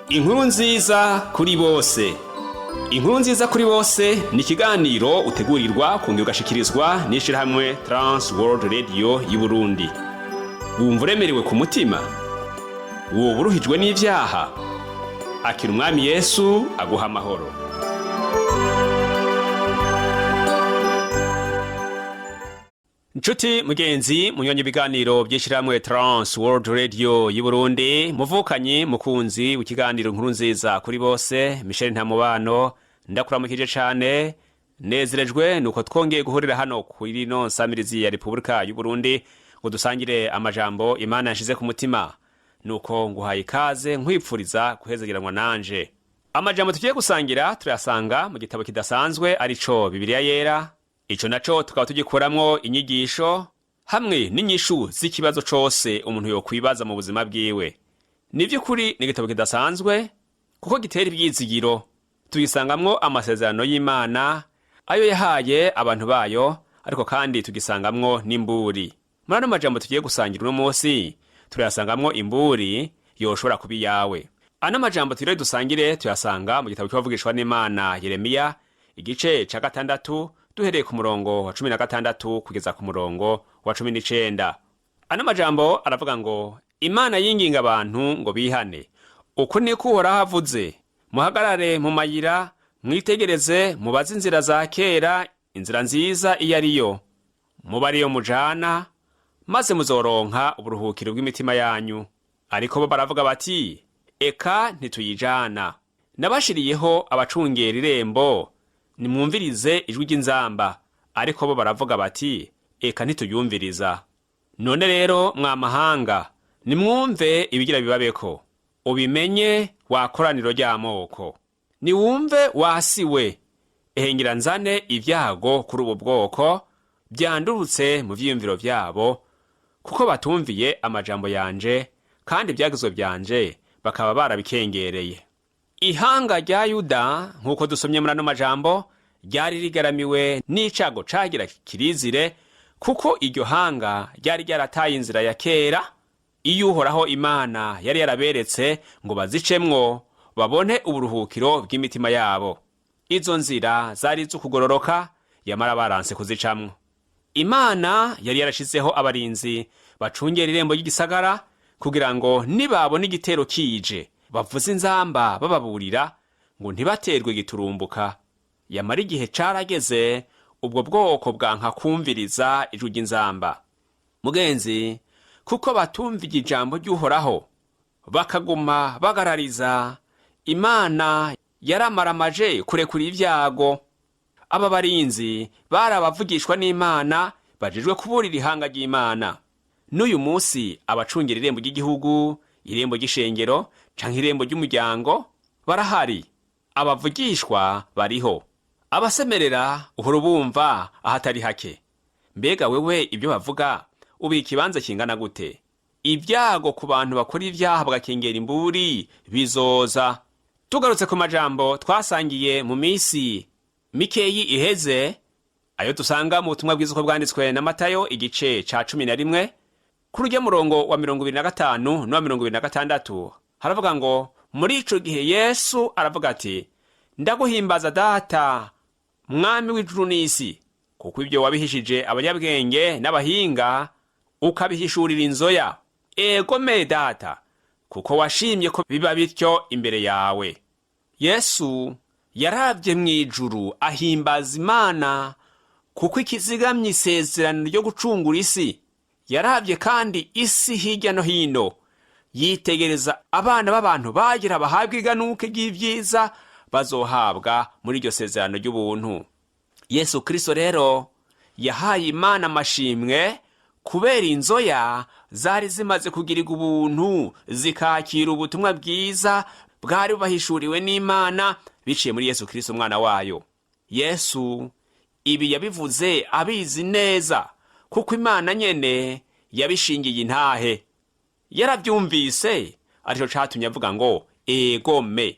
Inkuru nziza kuri bose. Inkuru nziza kuri bose ni ikiganiro utegurirwa kongera ugashikirizwa n'ishirahamwe Trans World Radio y'Uburundi. Wumva uremerewe ku mutima? Woba uruhijwe n'ivyaha? Akira Umwami Yesu aguha amahoro. Nshuti mugenzi munyonyi, ibiganiro by'ishirahamwe Trans World Radio y'Uburundi, muvukanyi mukunzi w'ikiganiro Inkuru nziza kuri bose, Michel Ntamubano ndakuramukije cane. Nezerejwe nuko twongeye guhurira hano kuri ino nsamirizi ya Repubulika y'Uburundi ngo dusangire amajambo Imana yanshize ku mutima. Nuko nguhaye ikaze, nkwipfuriza guhezegeranwa nanje. Amajambo tugiye gusangira turayasanga mu gitabo kidasanzwe, arico Bibiliya Yera. Ico naco tukaba tugikuramwo inyigisho hamwe n'inyishu z'ikibazo cose umuntu yokwibaza mu buzima bwiwe. Ni vy'ukuri ni igitabo kidasanzwe kuko gitera ivyizigiro. Tugisangamwo amasezerano y'Imana ayo yahaye abantu bayo, ariko kandi tugisangamwo n'imburi. Muri ano majambo tugiye gusangira uno munsi turayasangamwo imburi yoshobora kuba iyawe. Ano majambo tugire dusangire tuyasanga mu gitabo c'uwavugishwa n'Imana Yeremiya, igice ca 6, duhereye ku murongo wa 16 kugeza ku murongo wa 19. Ano majambo aravuga ngo: Imana yinginga abantu ngo bihane. Uku niko Uhoraho avuze: muhagarare mu mayira, mwitegereze, mubaze inzira za kera, inzira nziza iyo ariyo, muba ariyo mujana, maze muzoronka uburuhukiro bw'imitima yanyu. Ariko bo baravuga bati: eka ntituyijana. Nabashiriyeho abacungera irembo: nimwumvirize ijwi ry'inzamba. Ariko bo baravuga bati: eka ntituyumviriza. None rero mwa mahanga, nimwumve ibigira bibabeko, ubimenye wa koraniro ry'amoko, niwumve wasiwe. Ehengera nzane ibyago kuri ubu bwoko byandurutse mu vyiyumviro vyabo, kuko batumviye amajambo yanje, kandi ivyagizwe vyanje bakaba barabikengereye. Ihanga rya Yuda, nk'uko dusomye muri ano majambo, ryari rigaramiwe n'icago cagira kirizire, kuko iryo hanga ryari ryarataye inzira ya kera iyo Uhoraho Imana yari yaraberetse ngo bazicemwo babone uburuhukiro bw'imitima yabo. Izo nzira zari iz'ukugororoka, yamara baranse kuzicamwo. Imana yari yarashizeho abarinzi bacungera irembo ry'igisagara kugira ngo nibabona igitero kije bavuze inzamba bababurira ngo ntibaterwe giturumbuka. Yamara igihe carageze ubwo bwoko bwanka kumviriza ijwi ry'inzamba. Mugenzi, kuko batumviye ijambo ry'Uhoraho bakaguma bagarariza, Imana yaramaramaje kurekura ibyago. Aba barinzi bari abavugishwa n'Imana bajejwe kuburira ihanga ry'Imana. N'uyu munsi abacungira irembo ry'igihugu, irembo ry'ishengero canke irembo ry'umuryango barahari. Abavugishwa bariho, abasemerera uhora ubumva ahatari hake. Mbega wewe ibyo bavuga ubiha ikibanza kingana gute? Ibyago ku bantu bakora ibyaha bagakengera imburi bizoza. Tugarutse ku majambo twasangiye mu misi mikeyi iheze, ayo dusanga mu butumwa bwiza uko bwanditswe na Matayo, igice ca 11, kuri urya murongo wa 25 n'uwa 26, haravuga ngo: muri ico gihe Yesu aravuga ati: ndaguhimbaza Data, Mwami w'ijuru n'isi, kuko ibyo wabihishije abanyabwenge n'abahinga ukabihishurira inzoya. Egome Data, kuko washimye ko biba bityo imbere yawe. Yesu yaravye mw'ijuru ahimbaza Imana kuko ikizigamye isezerano ryo gucungura isi. Yaravye kandi isi hirya no hino, yitegereza abana b'abantu bagira bahabwa iganuke ry'ivyiza bazohabwa muri iryo sezerano ry'ubuntu. Yesu Kristo rero yahaye Imana amashimwe kubera inzoya zari zimaze kugirirwa ubuntu, zikakira ubutumwa bwiza bwari bubahishuriwe n'Imana biciye muri Yesu Kristo umwana wayo. Yesu ibi yabivuze abizi neza, kuko Imana nyene yabishingiye intahe. Yaravyumvise, arico catumye avuga ngo egome.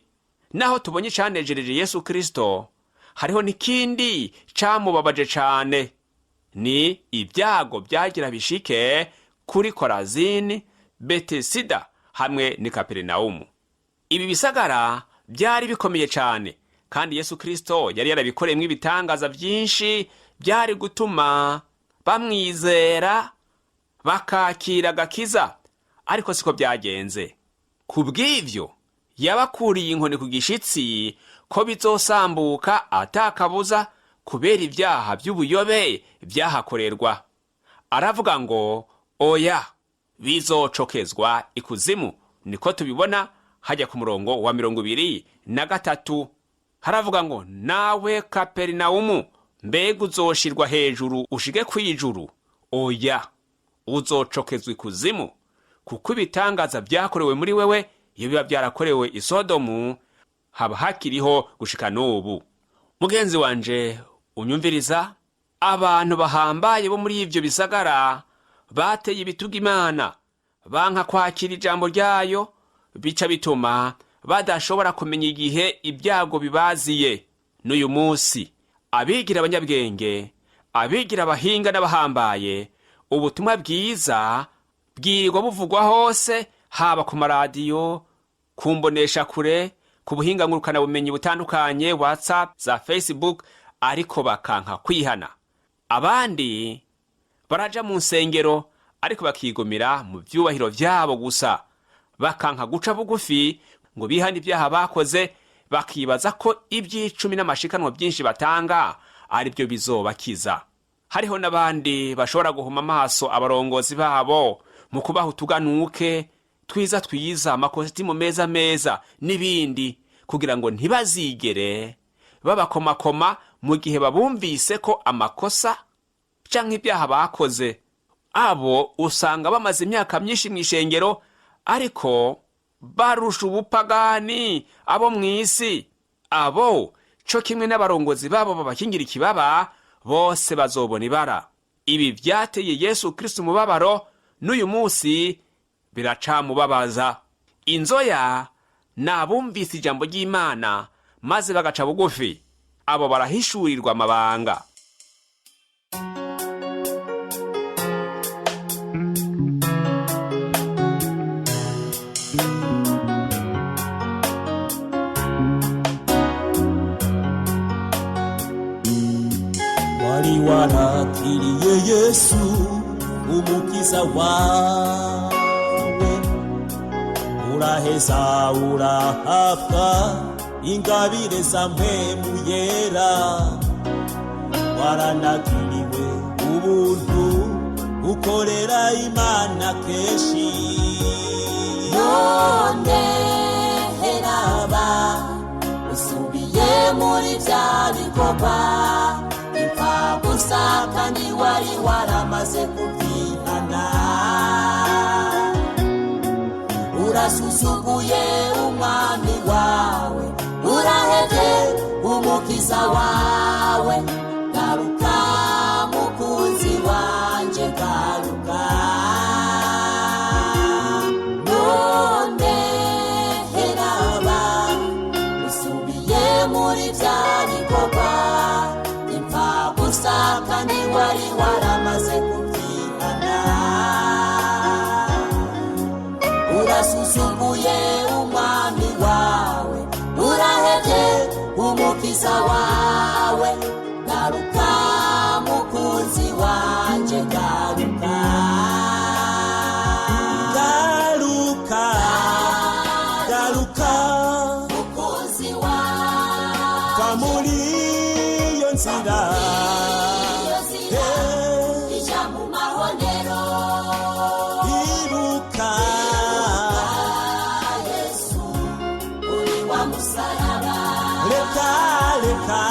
Naho tubonye icanejereje Yesu Kristo, hariho n'ikindi camubabaje cane, ni ibyago byagira bishike kuri Korazini, Betesida hamwe n'i Kaperinawumu. Ibi bisagara byari bikomeye cyane, kandi Yesu Kristo yari yarabikoreyemo ibitangaza byinshi byari gutuma bamwizera bakakira agakiza, ariko siko byagenze. Ku bw'ibyo yabakuriye inkoni ku gishitsi ko bizosambuka atakabuza kubera ibyaha by'ubuyobe byahakorerwa. Aravuga ngo oya, bizocokezwa ikuzimu. Niko tubibona hajya ku murongo wa 23. Haravuga ngo: "Nawe Kaperinawumu, mbega uzoshirwa hejuru ushige kwijuru? Oya, uzocokezwa ikuzimu, kuko ibitangaza byakorewe muri wewe iyo biba byarakorewe i Sodomu haba hakiriho gushika n'ubu." Mugenzi wanje unyumviriza, abantu bahambaye bo muri ivyo bisagara bateye ibituga Imana, banka kwakira ijambo ryayo, bica bituma badashobora kumenya igihe ibyago bibaziye. N'uyu munsi abigira abanyabwenge, abigira abahinga n'abahambaye, ubutumwa bwiza bwirirwa buvugwa hose, haba ku maradiyo, ku mboneshakure, ku buhinga ngurukanabumenyi butandukanye, WhatsApp, za Facebook, ariko bakanka kwihana. Abandi baraja mu nsengero, ariko bakigumira mu vyubahiro vyabo gusa, bakanka guca bugufi ngo bihane ibyaha bakoze, bakibaza ko iby'icumi n'amashikanwa byinshi batanga ari byo bizobakiza. Hariho n'abandi bashobora guhuma amaso abarongozi babo mu kubaha utuganuke twiza twiza, amakositimu meza meza n'ibindi, kugira ngo ntibazigere babakomakoma mu gihe babumvise ko amakosa canke ibyaha bakoze. Abo usanga bamaze imyaka myinshi mu ishengero, ariko barusha ubupagani abo mw'isi. Abo co kimwe n'abarongozi babo babakingira ikibaba, bose bazobona ibara. Ibi vyateye Yesu Kristo umubabaro, n'uyu munsi biracamubabaza. Inzoya ni abumvise ijambo ry'Imana maze bagaca bugufi. Abo barahishurirwa amabanga. Wari warakiriye Yesu umukiza wawe, uraheza urahabwa ingabire za mpwemu yera. Waranagiriwe ubuntu, ukorera Imana kenshi. None heraba usubiye muri bya bikorwa ipfa gusa, kandi wari waramaze kubyihana. Urasuzuguye umwami wawe, urahevye umukiza wawe. Garuka mukunzi wanje, garuka. None heraba usubiye muri bya bikorwa ipfa gusa, kandi wari waramaze kubyihana. Urasuzuguye umwami wawe, urahevye umukiza wawe. Garuka mukunzi wanje, garuka. Garuka, garuka, mukunzi wawe, va muri iyo nzira. Iyo nzira Eh, ija mu mahonero. Ibuka Yesu uri wa musaraba. Reka, reka,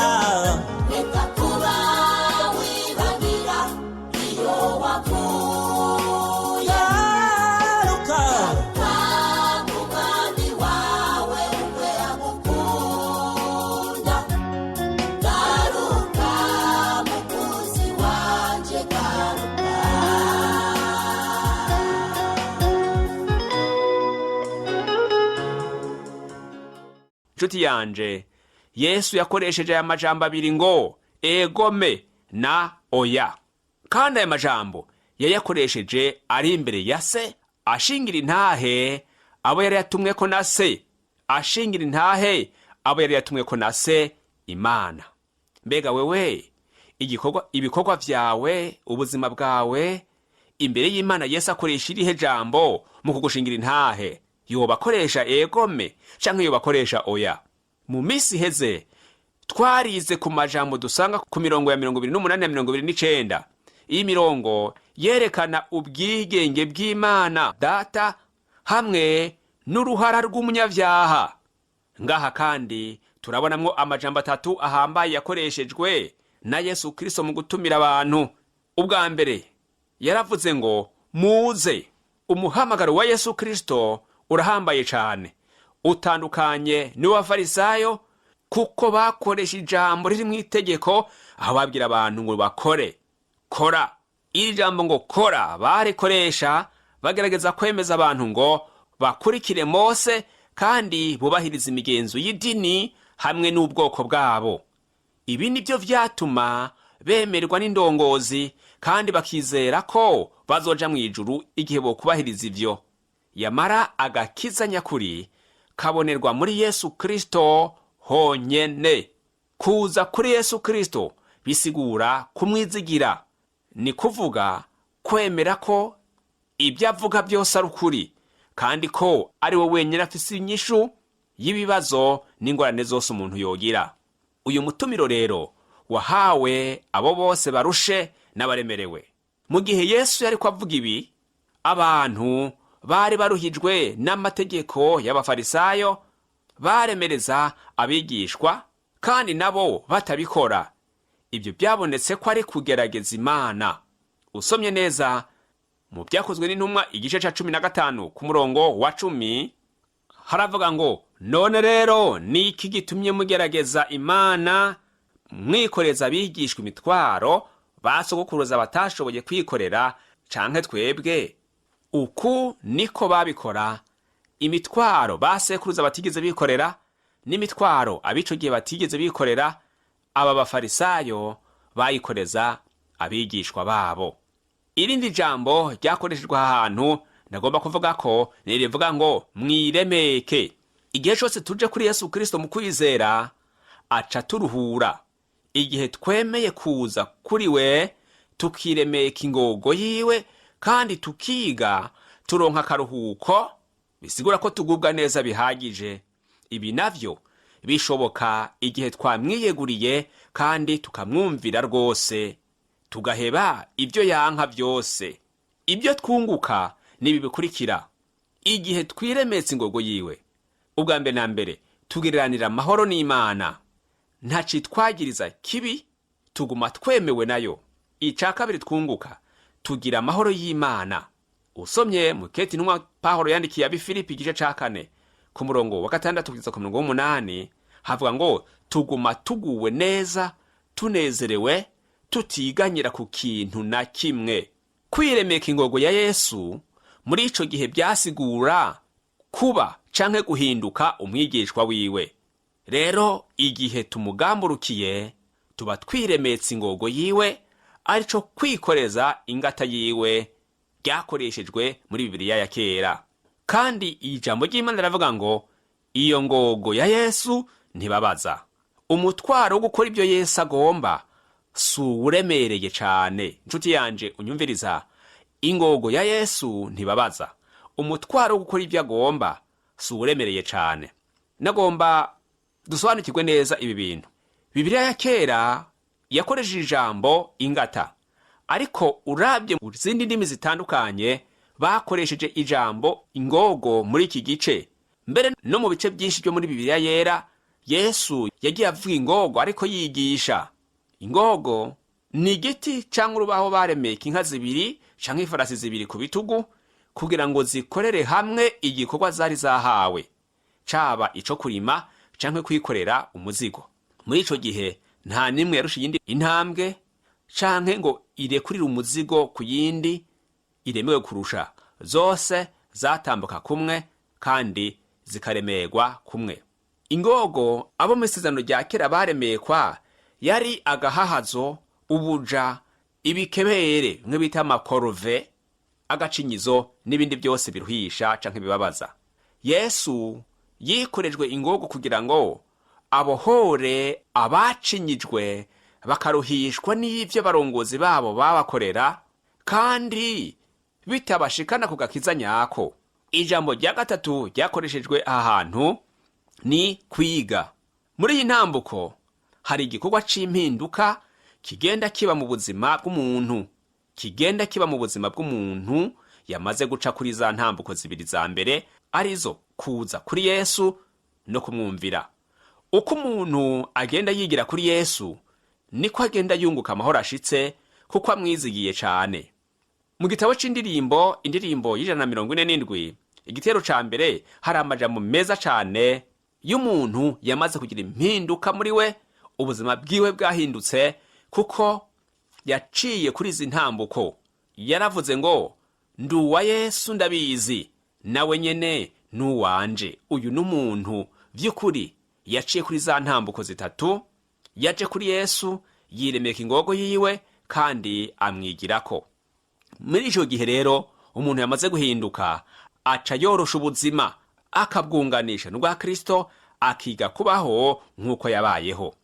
reka kuba wibagira iyo wavuye. Garuka, umwami wawe umwe agukunda. Garuka mukunzi wanje, garuka. Nshuti yanje, Yesu yakoresheje aya majambo abiri ngo egome na oya, kandi aya majambo yayakoresheje ari imbere ya Se, ashingira intahe abo yari yatumweko na Se. Ashingira intahe abo yari yatumweko na Se Imana. Mbega wewe, igikorwa, ibikorwa vyawe, ubuzima bwawe imbere y'Imana, Yesu akoresha irihe jambo mu kugushingira intahe? Yoba akoresha egome canke yoba akoresha oya? Mu minsi iheze twarize ku majambo dusanga ku mirongo ya 28 na 29. Iyi mirongo yerekana ubwigenge bw'Imana Data hamwe n'uruhara rw'umunyavyaha. Ngaha kandi turabonamwo amajambo atatu ahambaye yakoreshejwe na Yesu Kristo mu gutumira abantu. Ubwa mbere yaravuze ngo: "Muze." Umuhamagaro wa Yesu Kristo urahambaye cane, utandukanye n'uw'Abafarisayo, kuko bakoresha ijambo riri mu itegeko aho babwira abantu ngo bakore. Kora, iri jambo ngo kora barikoresha bagerageza kwemeza abantu ngo bakurikire Mose kandi bubahiriza imigenzo y'idini hamwe n'ubwoko bwabo. Ibi nibyo vyatuma bemerwa n'indongozi kandi bakizera ko bazoja mu ijuru igihe bokubahiriza ivyo. Yamara agakiza nyakuri kabonerwa muri Yesu Kristo honyene. Kuza kuri Yesu Kristo bisigura kumwizigira, ni kuvuga kwemera ko ibyo avuga byose ari ukuri kandi ko ari we wenyine afise inyishu y'ibibazo n'ingorane zose umuntu yogira. Uyu mutumiro rero wahawe abo bose barushe n'abaremerewe. Mu gihe Yesu yariko avuga ibi, abantu bari baruhijwe n'amategeko y'Abafarisayo baremereza abigishwa kandi nabo batabikora. Ibyo byabonetse ko ari kugerageza Imana. Usomye neza mu Byakozwe n'Intumwa igice ca 15 ku murongo wa 10, haravuga ngo: "None rero ni iki gitumye mugerageza Imana, mwikoreza abigishwa imitwaro ba sogokuruza batashoboye kwikorera canke twebwe?" Uku niko babikora: imitwaro ba sekuruza batigeze bikorera n'imitwaro abico gihe batigeze bikorera, aba Bafarisayo bayikoreza abigishwa babo. Irindi jambo ryakoreshejwe aha hantu nagomba kuvuga ko nirivuga ngo "mwiremeke". Igihe cyose tuje kuri Yesu Kristo mu kwizera, aca turuhura. Igihe twemeye kuza kuri we, tukiremeka ingogo yiwe kandi tukiga, turonka akaruhuko, bisigura ko tugubwa neza bihagije. Ibi navyo bishoboka igihe twamwiyeguriye kandi tukamwumvira rwose, tugaheba ibyo yanka byose. Ibyo twunguka nibi bikurikira: igihe twiremetse ingogo yiwe, ubwa mbere na mbere tugereranira amahoro n'Imana, ntacitwagiriza kibi, tuguma twemewe nayo. Ica kabiri twunguka, tugira amahoro y'Imana. Usomye mu keti intumwa Pawulo yandikiye abi Filipi igice ca 4 ku murongo wa 6 kugeza ku murongo w'8, havuga ngo tuguma tuguwe neza, tunezerewe, tutiganyira ku kintu na kimwe. Kwiremeka ingogo ya Yesu muri ico gihe byasigura kuba canke guhinduka umwigishwa wiwe. Rero igihe tumugamburukiye, tuba twiremetse ingogo yiwe, arico kwikoreza ingata yiwe ryakoreshejwe muri Bibiliya ya kera. Kandi iri jambo ry'Imana riravuga ngo iyo ngogo ya Yesu ntibabaza. Umutwaro wo gukora ibyo Yesu agomba si uwuremereye cane. Inshuti yanje unyumviriza, ingogo ya Yesu ntibabaza. Umutwaro wo gukora ibyo agomba si uwuremereye cane. Nagomba dusobanukirwe neza ibi bintu. Bibiliya ya kera yakoresheje ijambo ingata, ariko urabye mu zindi ndimi zitandukanye bakoresheje ijambo ingogo muri iki gice. Mbere no mu bice byinshi byo muri Bibiliya Yera, Yesu yagiye avuga ingogo ariko yigisha. Ingogo ni igiti cyangwa urubaho baremeka inka zibiri cyangwa ifarasi zibiri ku bitugu kugira ngo zikorere hamwe igikorwa zari zahawe, caba ico kurima canke kwikorera umuzigo. Muri ico gihe nta nimwe yarusha iyindi intambwe canke ngo irekurire umuzigo ku yindi iremewe kurusha. Zose zatambuka kumwe kandi zikaremerwa kumwe. Ingogo abo mu Isezerano rya Kera baremekwa yari agahahazo, ubuja, ibikebere bimwe bita amakorove, agacinyizo n'ibindi byose biruhisha canke bibabaza. Yesu Yikorejwe ingogo kugira ngo abohore abacinyijwe bakaruhishwa n'ivyo barongozi babo babakorera kandi bitabashikana ku gakiza nyako. Ijambo rya gatatu ryakoreshejwe aha hantu ni kwiga. Muri iyi ntambuko hari igikorwa c'impinduka kigenda kiba mu buzima bw'umuntu, kigenda kiba mu buzima bw'umuntu yamaze guca kuri za ntambuko zibiri za mbere, arizo kuza kuri Yesu no kumwumvira. Uko umuntu agenda yigira kuri Yesu, niko agenda yunguka amahoro ashitse, kuko amwizigiye cane. Mu gitabo c'indirimbo, indirimbo y'147, igitero ca mbere, hari amajambo meza cane y'umuntu yamaze kugira impinduka muri we. Ubuzima bwiwe bwahindutse kuko yaciye kuri izi ntambuko. Yaravuze ngo: "Ndi uwa Yesu ndabizi, nawe nyene n'uwanje." Uyu n'umuntu vy'ukuri yaciye kuri za ntambuko zitatu, yaje kuri Yesu, yiremeka ingogo yiwe kandi amwigirako. Muri ico gihe rero umuntu yamaze guhinduka aca yorosha ubuzima, akabwunganisha n'ubwa Kristo, akiga kubaho nk'uko yabayeho.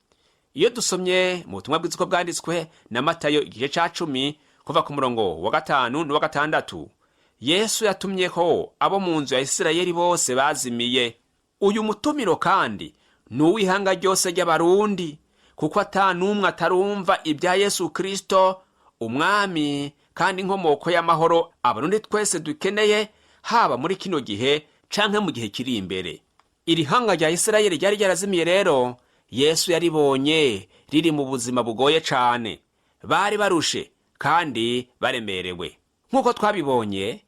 Iyo dusomye mu butumwa bwiza uko bwanditswe na Matayo, igice ca 10, kuva ku murongo wa 5 n'uwa 6, Yesu yatumyeko abo mu nzu ya Isirayeli bose bazimiye. Uyu mutumiro kandi ni uw'ihanga ryose ry'Abarundi, kuko ata n'umwe atarumva ibya Yesu Kristo, umwami kandi inkomoko y'amahoro Abarundi twese dukeneye, haba muri kino gihe canke mu gihe kiri imbere. Iri hanga rya Isirayeli ryari ryarazimiye rero, Yesu yaribonye riri mu buzima bugoye cane. Bari barushe kandi baremerewe, nk'uko twabibonye.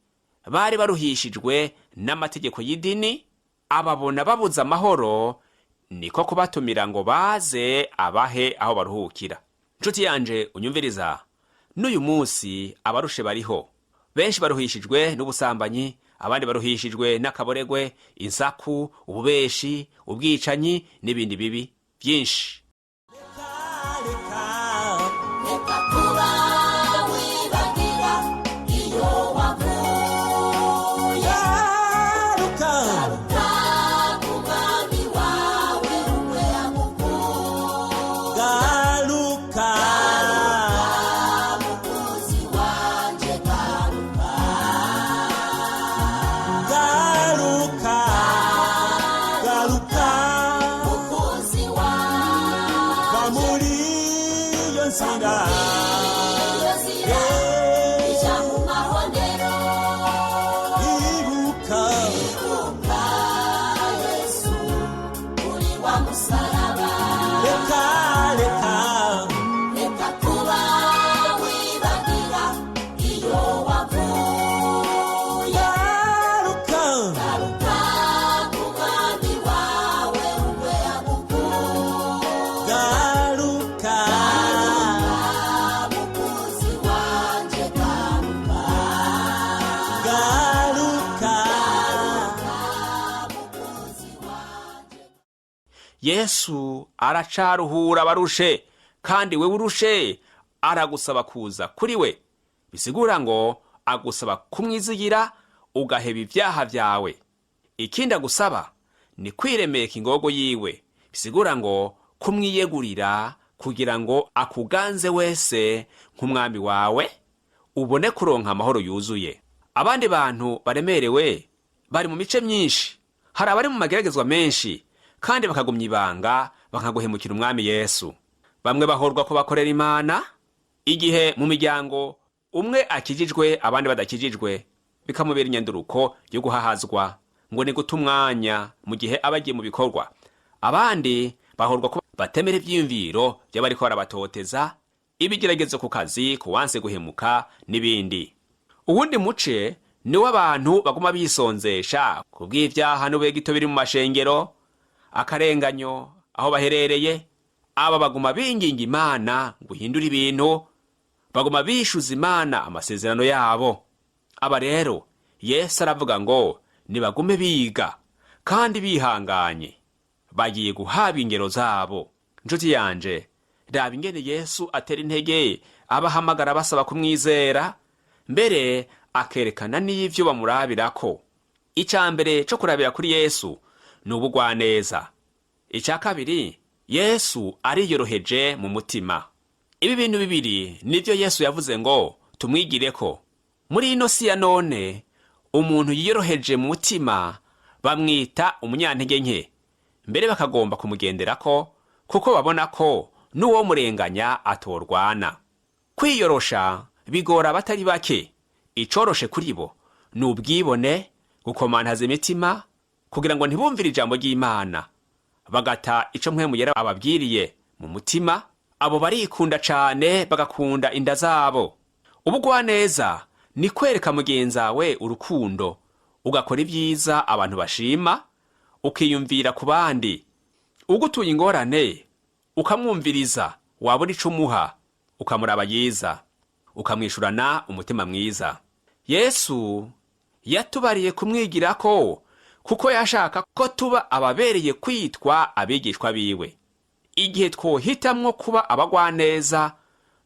Bari baruhishijwe n'amategeko y'idini. Ababona babuze amahoro, niko kubatumira ngo baze abahe aho baruhukira. Nshuti yanje unyumviriza, n'uyu munsi abarushe bariho benshi. Baruhishijwe n'ubusambanyi, abandi baruhishijwe n'akaboregwe, insaku, ububeshi, ubwicanyi n'ibindi bibi byinshi. Reka. Reka kuba wibagira iyo wavuye. Garuka. Garuka ku mwami wawe umwe agukunda. Garuka. Mukunzi wanje, garuka. Garuka, garuka. Mukunzi wanje. Va muri iyo nzira. Iyo nzira ija mu mahonero. Ibuka. Ibuka Yesu uri wa musaraba. Reka, reka. Reka kuba wibagira iyo wavuye. Garuka. Garuka ku mwami wawe umwe agukunda. Garuka. Mukunzi wanje, garuka. Garuka. Mukunzi wanje. Yesu aracaruhura abarushe, kandi wewe urushe aragusaba kuza kuri we. Bisigura ngo agusaba kumwizigira, ugaheba ibyaha vyawe. Ikindi agusaba ni kwiremeka ingogo yiwe, bisigura ngo kumwiyegurira kugira ngo akuganze wese nk'umwami wawe, ubone kuronka amahoro yuzuye. Abandi bantu baremerewe bari mu mice myinshi. Hari abari mu mageragezwa menshi kandi bakagumya ibanga, bakaguhemukira umwami Yesu. Bamwe bahorwa ko bakorera Imana, igihe mu miryango umwe akijijwe abandi badakijijwe, bikamubera inyanduruko yo guhahazwa ngo ni guta umwanya mu gihe aba agiye mu bikorwa. Abandi bahorwa ko batemera ivyiyumviro vy'abariko barabatoteza, ibigeragezo ku kazi, ku wanse guhemuka n'ibindi. Uwundi muce ni w'abantu baguma bisonzesha ku bw'ivyaha n'ubwegito biri mu mashengero, akarenganyo aho baherereye. Aba baguma binginga Imana ngo ihindure ibintu, baguma bishuza Imana amasezerano yabo. Aba rero Yesu aravuga ngo nibagume biga kandi bihanganye, bagiye guhabwa ingero zabo. Nshuti yanje, raba ingene Yesu atera intege abahamagara basaba kumwizera, mbere akerekana n'ivyo bamurabirako. Ica mbere co kurabira kuri Yesu ni Ni ubugwaneza. Icya kabiri, Yesu ariyoroheje mu mutima. Ibi bintu bibiri nibyo Yesu yavuze ngo tumwigireko. Muri ino si ya none, umuntu yiyoroheje mu mutima bamwita umunyantege nke, mbere bakagomba kumugenderako kuko babona ko n'uwo murenganya atorwana. Kwiyorosha bigora abatari bake. Icoroshe kuri bo ni ubwibone, gukomantaza imitima kugira ngo ntibumvire ijambo ry'Imana, bagata ico Mpwemu Yera ababwiriye mu mutima. Abo barikunda cane, bagakunda inda zabo. Ubugwaneza ni kwereka mugenzawe urukundo, ugakora ibyiza abantu bashima, ukiyumvira ku bandi. Ugutuye ingorane ukamwumviriza, wabura ico umuha ukamuraba yiza, ukamwishurana umutima mwiza. Yesu yatubariye kumwigirako kuko yashaka ko tuba ababereye kwitwa abigishwa biwe. Igihe twohitamwo kuba abagwaneza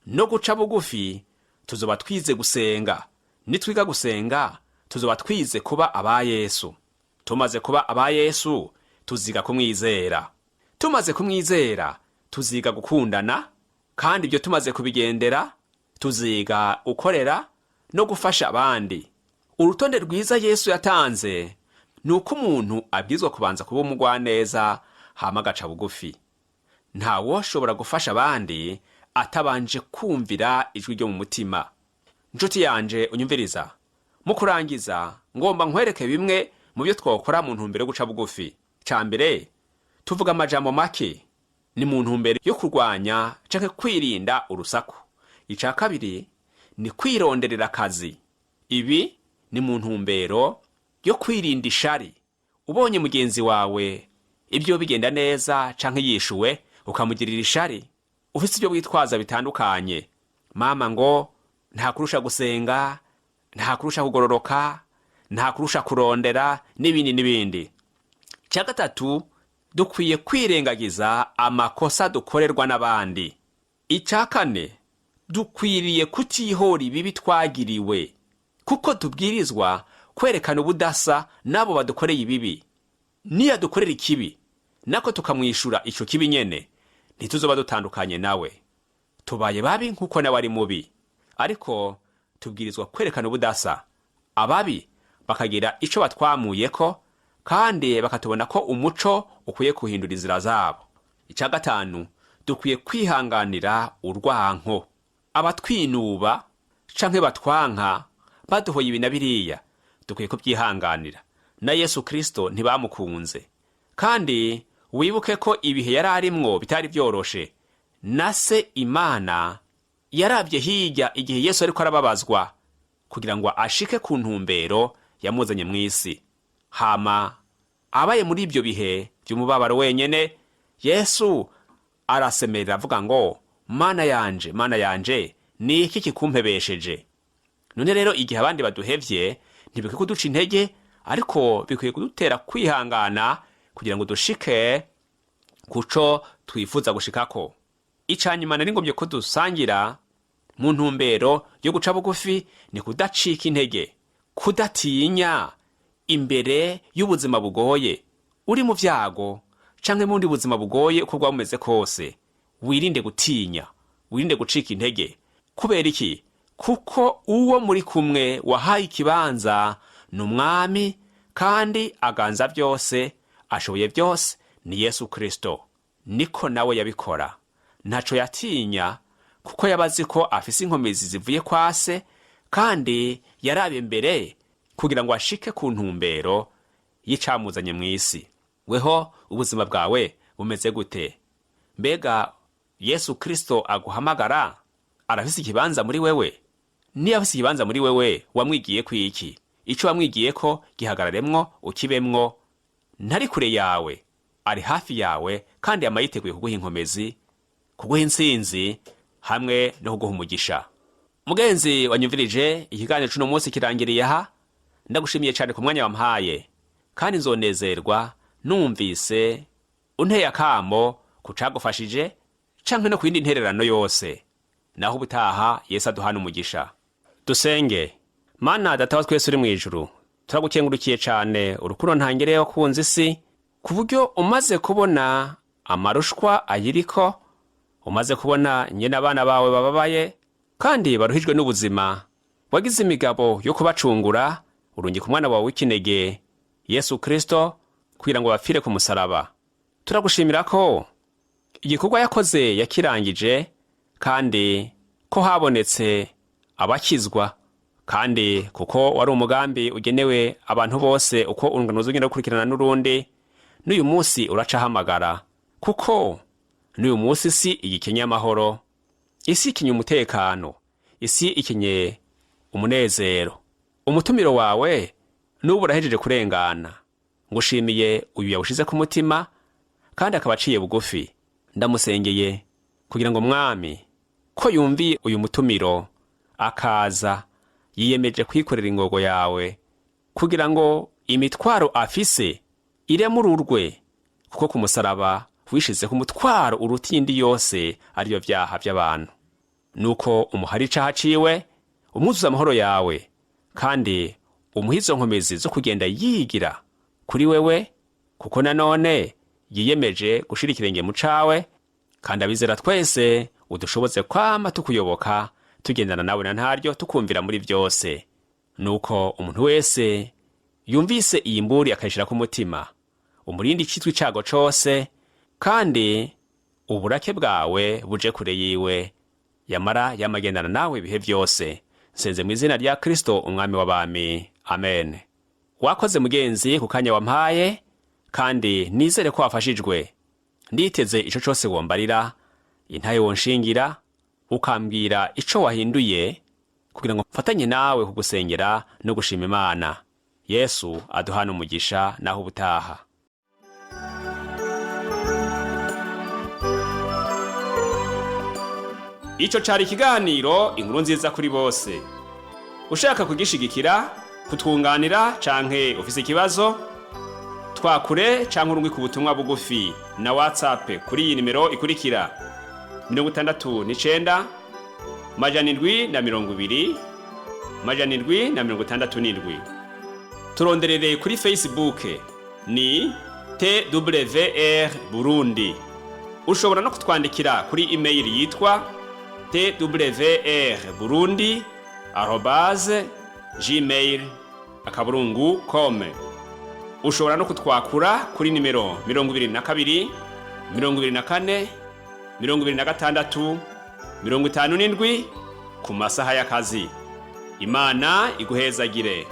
no guca bugufi, tuzoba twize gusenga. Nitwiga gusenga, tuzoba twize kuba aba Yesu. Tumaze kuba aba Yesu, tuziga kumwizera. Tumaze kumwizera, tuziga gukundana. Kandi ibyo tumaze kubigendera, tuziga gukorera no gufasha abandi. Urutonde rwiza Yesu yatanze ni uko umuntu abwirizwa kubanza kuba umugwaneza, hama agaca bugufi. Ntawoshobora gufasha abandi atabanje kumvira ijwi ryo mu mutima. Nshuti yanje unyumviriza, mu kurangiza ngomba nkwereke bimwe mu byo twokora mu ntumbero yo guca bugufi. Ca mbere, tuvuga amajambo make, ni mu ntumbero yo kurwanya canke kwirinda urusaku. Ica kabiri ni kwironderera akazi. Ibi ni mu ntumbero yo kwirinda ishari. Ubonye mugenzi wawe ibyo bigenda neza canke yishuwe, ukamugirira ishari, ufise ibyo witwaza bitandukanye, mama ngo nta kurusha gusenga, nta kurusha kugororoka, nta kurusha kurondera, n'ibindi n'ibindi. Cya gatatu, dukwiye kwirengagiza amakosa dukorerwa n'abandi. Icya kane, dukwiriye kutihora ibibi twagiriwe, kuko tubwirizwa kwerekana ubudasa n'abo badukoreye ibibi. Niyadukorera ikibi nako tukamwishura ico kibi nyene, ntituzoba dutandukanye nawe, tubaye babi nk'uko nawe ari mubi. Ariko tubwirizwa kwerekana ubudasa, ababi bakagira ico batwamuyeko kandi bakatubona ko umuco ukwiye guhindura inzira zabo. Icya gatanu, dukwiye kwihanganira urwanko. Abatwinuba canke batwanka, baduhoye ibi na biriya, dukwiye kubyihanganira. Na Yesu Kristo ntibamukunze, kandi wibuke ko ibihe yari arimwo bitari byoroshe. Na Se Imana yarabye hirya igihe Yesu ariko arababazwa kugira ngo ashike ku ntumbero yamuzanye mu isi. Hama abaye muri ibyo bihe by'umubabaro wenyene, Yesu arasemerera avuga ngo: "Mana yanje, Mana yanje, ni iki kikumpebesheje?" None rero, igihe abandi baduhevye, ntibikwiye kuduca intege, ariko bikwiye kudutera kwihangana kugira ngo dushike kuco twifuza gushikako. Icanyuma nari ngombye ko dusangira mu ntumbero yo guca bugufi ni kudacika intege, kudatinya imbere y'ubuzima bugoye. Uri mu vyago canke mu bundi buzima bugoye, uko bwaba bumeze kose, wirinde gutinya, wirinde gucika intege. Kubera iki? Kuko uwo muri kumwe wahaye ikibanza ni umwami, kandi aganza byose, ashoboye byose, ni Yesu Kristo. Niko nawe yabikora, ntaco yatinya, kuko yabazi ko afise inkomezi zivuye kwa Se, kandi yarabe mbere kugira ngo ashike ku ntumbero y'icamuzanye mw'isi. Weho ubuzima bwawe bumeze gute? Mbega Yesu Kristo aguhamagara arafise ikibanza muri wewe? Niba afise ikibanza muri wewe, wamwigiye ko iki? Ico wamwigiye ko gihagararemwo, ukibemwo. Ntari kure yawe, ari hafi yawe, kandi yama yiteguye kuguha inkomezi, kuguha intsinzi hamwe no kuguha umugisha. Mugenzi wanyumvirije, ikiganiro c'uno munsi kirangiriye aha. Ndagushimiye cyane ku mwanya wampaye, kandi nzonezerwa numvise unteye akamo ku cagufashije canke no ku yindi ntererano yose. Naho ubutaha, Yesu aduhana umugisha. Dusenge. Mana Data wa twese uri mu ijuru, turagukengurukiye cane urukundo ntangere wakunze isi. Ku buryo umaze kubona amarushwa ayiriko, umaze kubona nyene abana bawe bababaye kandi baruhijwe n'ubuzima, wagize imigabo yo kubacungura, urungika umwana wawe w'ikinege Yesu Kristo kugira ngo bapfire ku musaraba. Turagushimira ko igikorwa yakoze yakirangije, kandi ko habonetse abakizwa, kandi kuko wari umugambi ugenewe abantu bose uko urungano ruzogenda rukurikirana n'urundi, n'uyu munsi uracahamagara, kuko n'uyu munsi isi igikenye amahoro, isi ikenye umutekano, isi ikenye umunezero. Umutumiro wawe n'ubu urahejeje kurengana. Ngushimiye uyu yawushize ku mutima kandi akaba aciye bugufi. Ndamusengeye kugira ngo Mwami, ko yumviye uyu mutumiro akaza yiyemeje kwikorera ingogo yawe, kugira ngo imitwaro afise iremururwe, kuko ku musaraba wishizeho umutwaro uruta iyindi yose, ariyo vyaha vy'abantu. Nuko umuhari icaha ciwe, umwuzuza amahoro yawe, kandi umuhe izo nkomezi zo kugenda yigira kuri wewe, kuko nanone yiyemeje gushira ikirenge mu cawe. Kandi abizera twese udushoboze kwama tukuyoboka, tugendana nawe na ntaryo, tukumvira muri vyose. Nuko umuntu wese yumvise iyi mburi akayishira ku mutima, umurindi icitwa icago cose, kandi uburake bwawe buje kure yiwe, yamara yamagendana nawe ibihe vyose. Nsenze mu izina rya Kristo umwami w'abami, amen. Wakoze mugenzi ku kanya wampaye, kandi nizere ko wafashijwe. Nditeze ico cose wombarira, intaye wonshingira, ukambwira ico wahinduye, kugira ngo mfatanye nawe kugusengera no gushima Imana. Yesu aduhana umugisha. Naho ubutaha. Ico cari ikiganiro Inkuru Nziza kuri Bose. Ushaka kugishigikira, kutwunganira canke ufise ikibazo, twakure canke urungike ubutumwa bugufi na WhatsApp kuri iyi nimero ikurikira: 69 720 767. Turonderere kuri Facebook ni TWR Burundi. Ushobora no kutwandikira kuri email yitwa twrburundi@gmail.com. Ushobora no kutwakura kuri nimero 22 24 26 57 ku masaha y'akazi. Imana iguhezagire.